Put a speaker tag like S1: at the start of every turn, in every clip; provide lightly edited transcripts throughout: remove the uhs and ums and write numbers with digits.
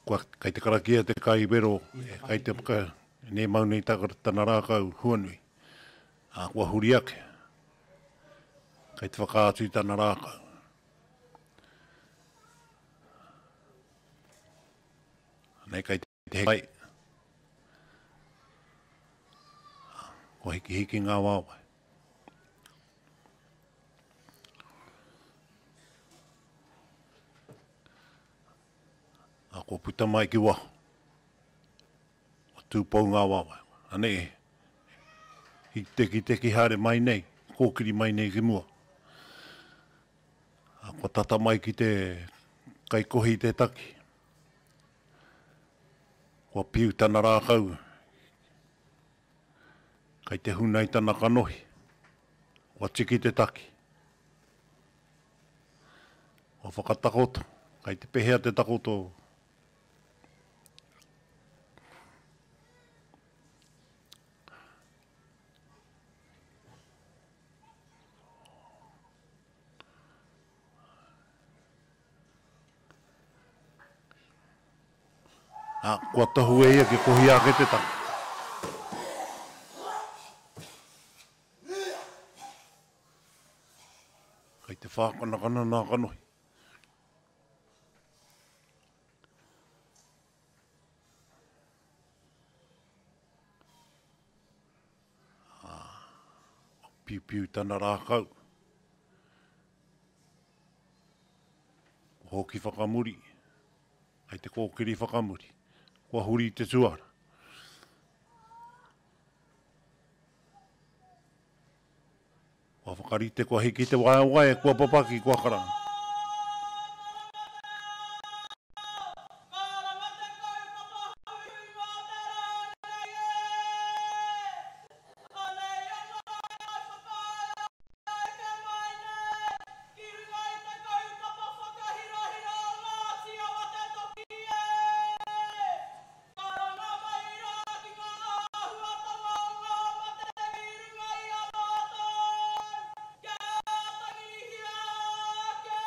S1: Kua, kei te karakia te kai wero, kei te whaka, nei mau nei tana rākau huanui. Ā, kua huri ake. Kei te whakaatu i tana rākau. Nei kei te heke mai. Kua hikihiki ngā waewae. A kua puta mai ki waho. Kua tūpou ngā waewae. Anei, hikitekiteki haere mai nei, kōkiri mai nei ki mua. A kua tata mai ki te kaikohi i te taki. Kua piu tana rākau. Kei te huna i tana kanohi. Kua tiki te taki. Kua whakatakoto. Kei te pehea te takoto. Ā, kua tohu e ia kia kohia ake te taki. Kei te whākanakana nā kanohi. Ā, kua piupiu tana rākau. Kua hoki whakamuri. Kei te kōkiri whakamuri. Kua huri te tuara. Kua whakarite, kua hiki te waewae, kua papaki, kua karanga.
S2: Karanga te kaupapa huihuinga o te rā nei e! Anei a Ngāi Whakaea eke mai nei ki runga i te kaupapa whakahirahira o Ngāti Awa Te Toki e! Karanga mai rā ki ngā āhuatanga o ngā mate i runga i a mātou, kia tangihia ake!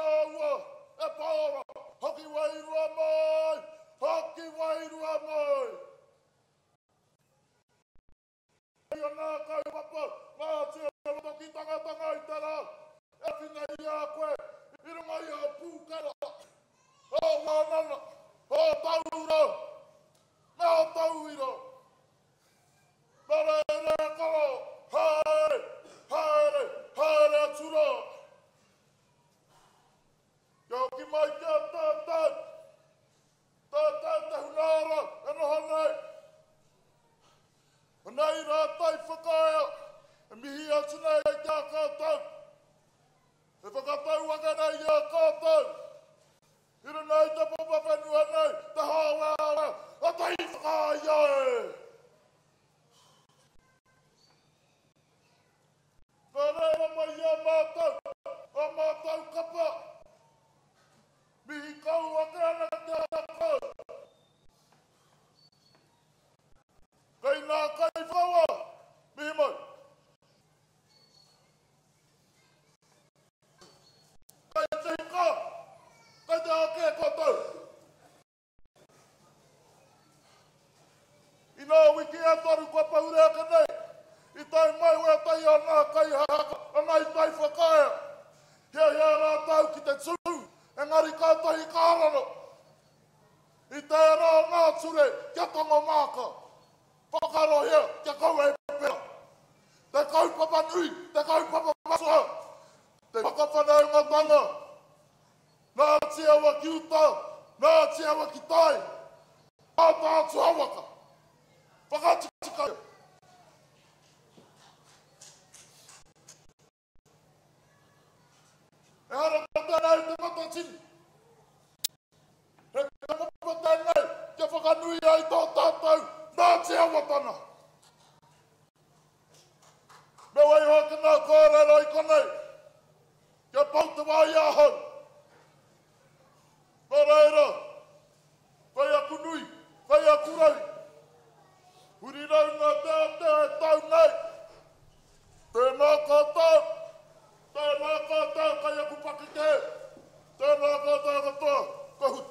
S3: a ua, e Paora, hoki wairua mai, hoki wairua mai. Hei ana kaupapa, ngā tira ki tangatanga i te rā, e whina i a koe, i runga i a pūkara, o wānana, o taura, me o tauira. Nā reira e koro, haere, haere, haere atu rā. Kia hoki mai ki a tātou, tātou te hunga ora e noho nei. Nei rātou whakaea, e mihi atu nei ki a koutou, e whakatau ake nei i a koutou. I runga i te papa whenua nei, te hāweawe, a te whakaea e. Nā reira mai i a mātou, a mātou kapa, mihi kau ake ana ki a kau. Kei ngā kaiwhawa, mihi mai. Kei te hika, kei te ake koutou. I ngā wiki e toru kua pahure ake nei, i tae mai wētahi o ngā kaihaka a Ngāi Tai Whakaea. Hiahia rātou ki te tū, engari kātahi ka raro. I tērā o ngā ture kia tango māka, whakarohia kia kaua e pērā. Te kaupapa nui, te kaupapa matua, te whakawhanaungatanga. Ngāti Awa ki uta, Ngāti Awa ki tai, Mātaatua waka. Whakatikaia. Ehara tēnei i te matatini. He kaupapa tēnei kia whakanui ai tō tātou Ngāti Awatanga. Me waiho ake ngā kōrero i konei. Kia pau te wā i ahau. Nō reira, whai aku nui, whai aku rau. Huri rauna te ate e tau nei. Tēnā koutou, tēnā koutou kai aku pakeke, tēnā koutou katoa, kua huri.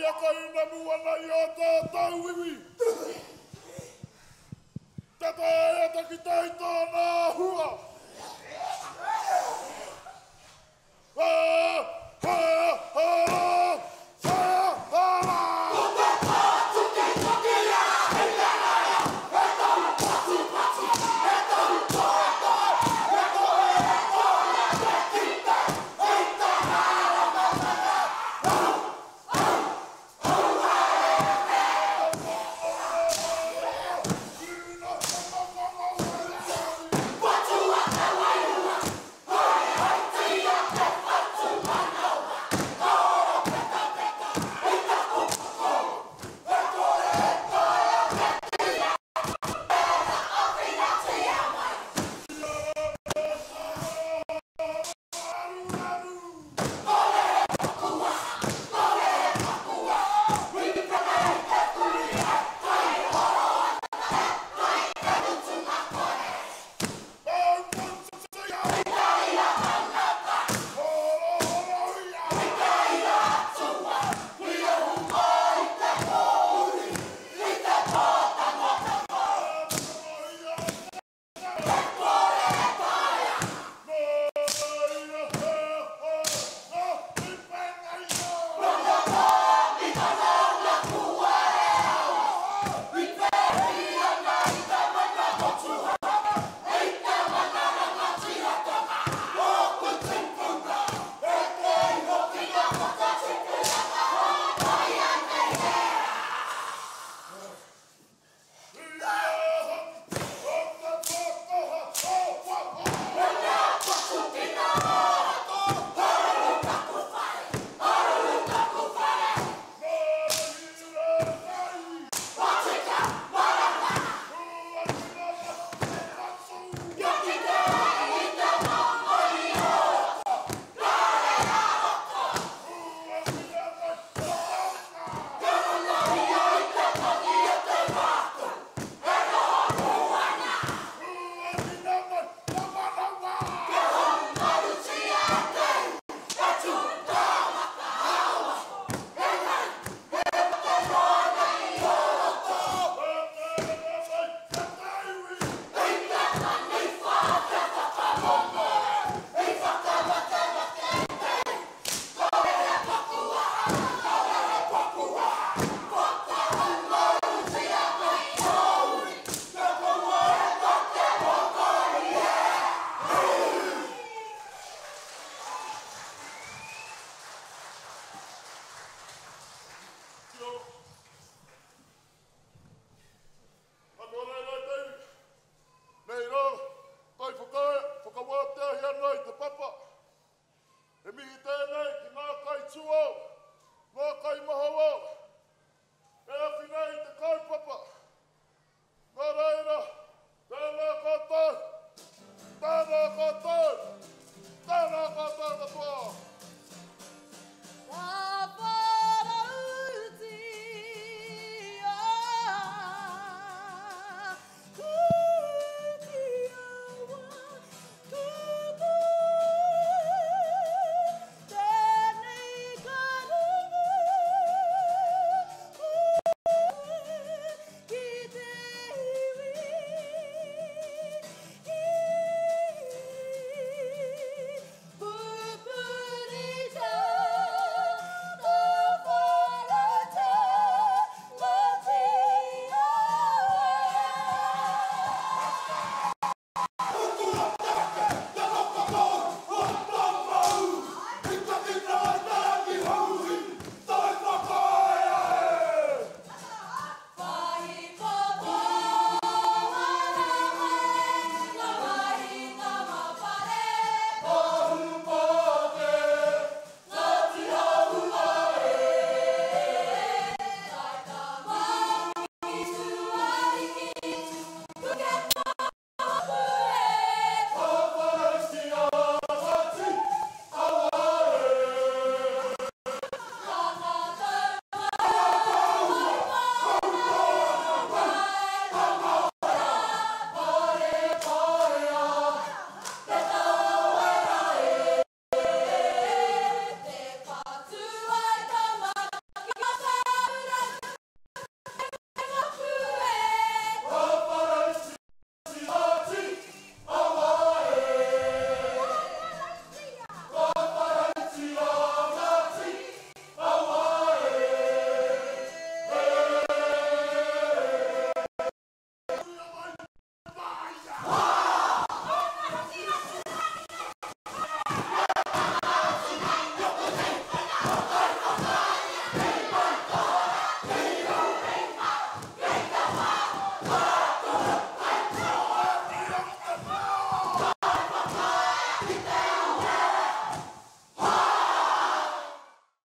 S3: e kainamu ana i a tātou iwi. Te taea te kite i tōna āhua. Ha! Ha! Ha!